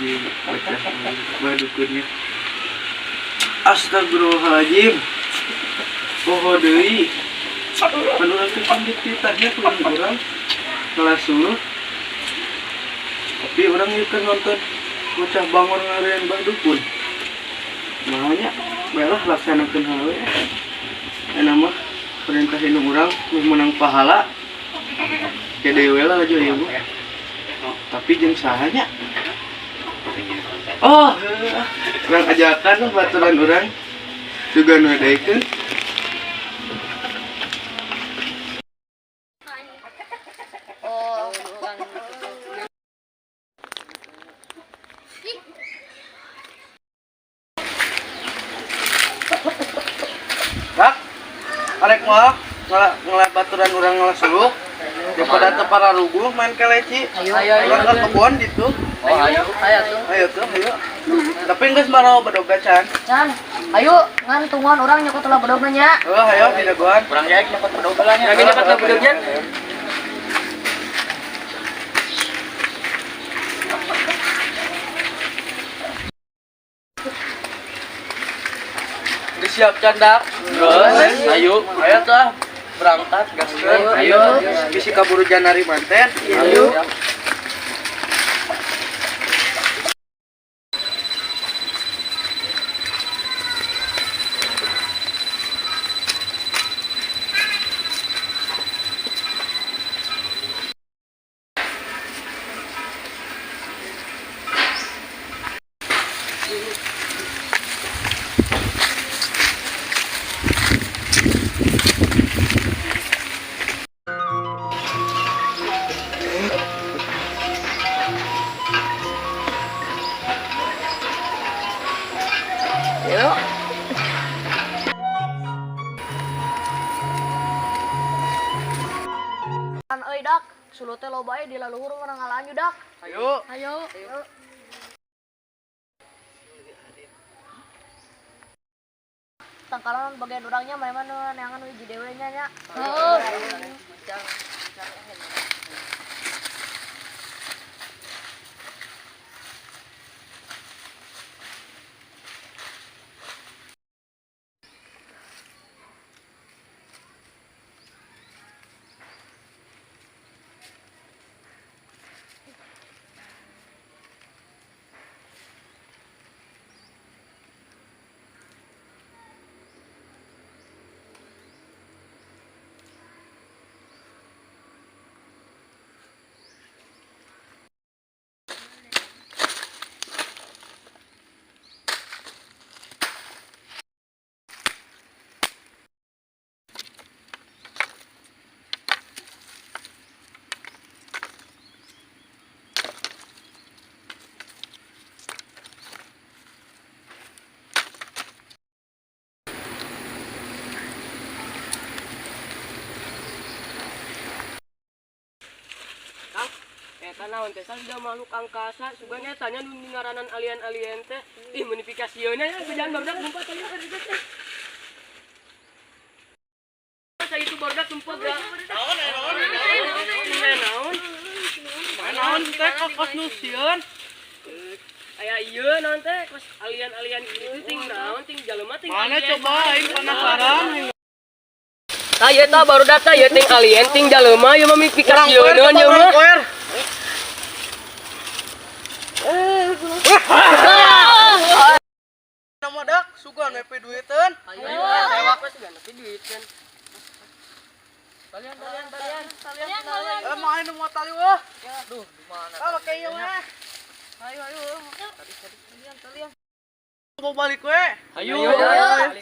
Iya, bocah bah dukunnya. Astagfirullahaladzim. Poho deui. Pan urang teh pan dititahnya ku urang kelas dulu. Tapi urang ieu keur nonton bocah bangor ngareun bah dukun. Makanya baiklah laksanakeun hawe. Enak mah perintah indung urang meh menang pahala. Kede we lah aja ieu mah. Tapi jeung saha nya? Oh, heuh. Urang ajakan lah baturan urang juga nu daekeun. Rak, arek mah ngala baturan urang ngalah suluk daripada teu pararuguh main keleci. Ayo, ayo, Urang ka kebon ditu. Oh, ayo. Ayo tuh. Ayo tuh, ayo. Tapi geus marawa bedog can. Can, ayo ngan tungguan orang nyokot lah bedogna nya. Oh, ayo didagoan. Kurang jaik nyokot bedog lah nya. Lagi nyokot bedognya. Geus siap candak. Terus, ayo. Ayo tuh ah, berangkat gaskeun. Ayo. Bisi kaburu janari manten. Ayo. Ayo. Kan euy dak, sulut teh loba euy di laluhur urang ngalaan dak. Ayo. Ayo. Tangkalan bagian urangnya mana mana neangan hiji dewe nya nya. Heuh. Eta naon teh sudah makhluk angkasa sugan eta nya nu ngaranan alien-alien teh. Ih modifikasieuna ya bejaan barudak sumpah teh teh. Saya itu barudak sumpah ga. Naon naon Naon? Naon teh kos nu sieun. Aya ieu naon teh kos alien-alien itu ting naon ting jelema ting. Mana coba aing penasaran. Tah ieu tah barudak tah ieu ting alien ting jelema ieu mah modifikasieuna nya mah. Nama dak sugan we duiteun. Ayo, sewak we sugan tapi duiteun. Talian talian talian. Talian. Eh mah aing nu moal tali wah. Duh, di mana? Ah make ieu mah. Ayo ayo. Talian talian. Mau balik we. Ayo.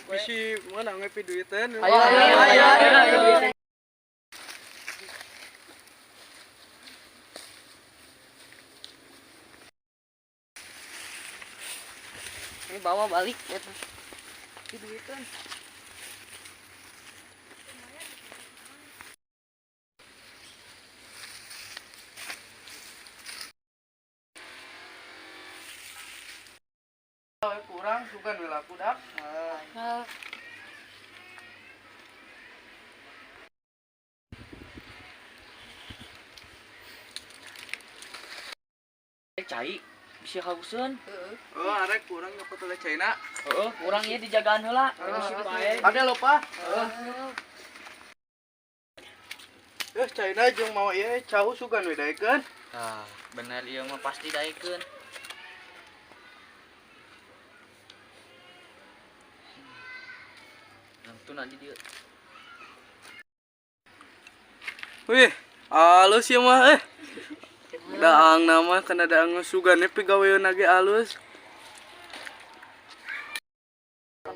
Bisi mana ngepi duiteun. Ayo, ayo, ayo, ayo. Ini bawa balik gitu. Duiteun. Kurang sugan we laku dak. Cai. Bisa hauseun. Oh, arek kurang nyokot oleh China. Heeh, urang ieu dijagaan heula. Ada lupa. Eh, China jeung mau ieu cau sugan we daekeun. Tah, bener ieu mah pasti daekeun. Nangtun aja dia. Wih, alus ya mah eh. Daang nama kana daang sugane pigaweun ge alus.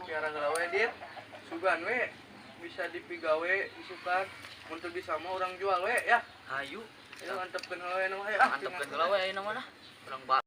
Piara heula we dit. Sugan we bisa dipigawe isukan mun teu bisa mah urang jual we ya. Hayu, Ayo antepkeun heula we nu hayu ah. antepkeun heula we ayeuna mah lah. Urang ba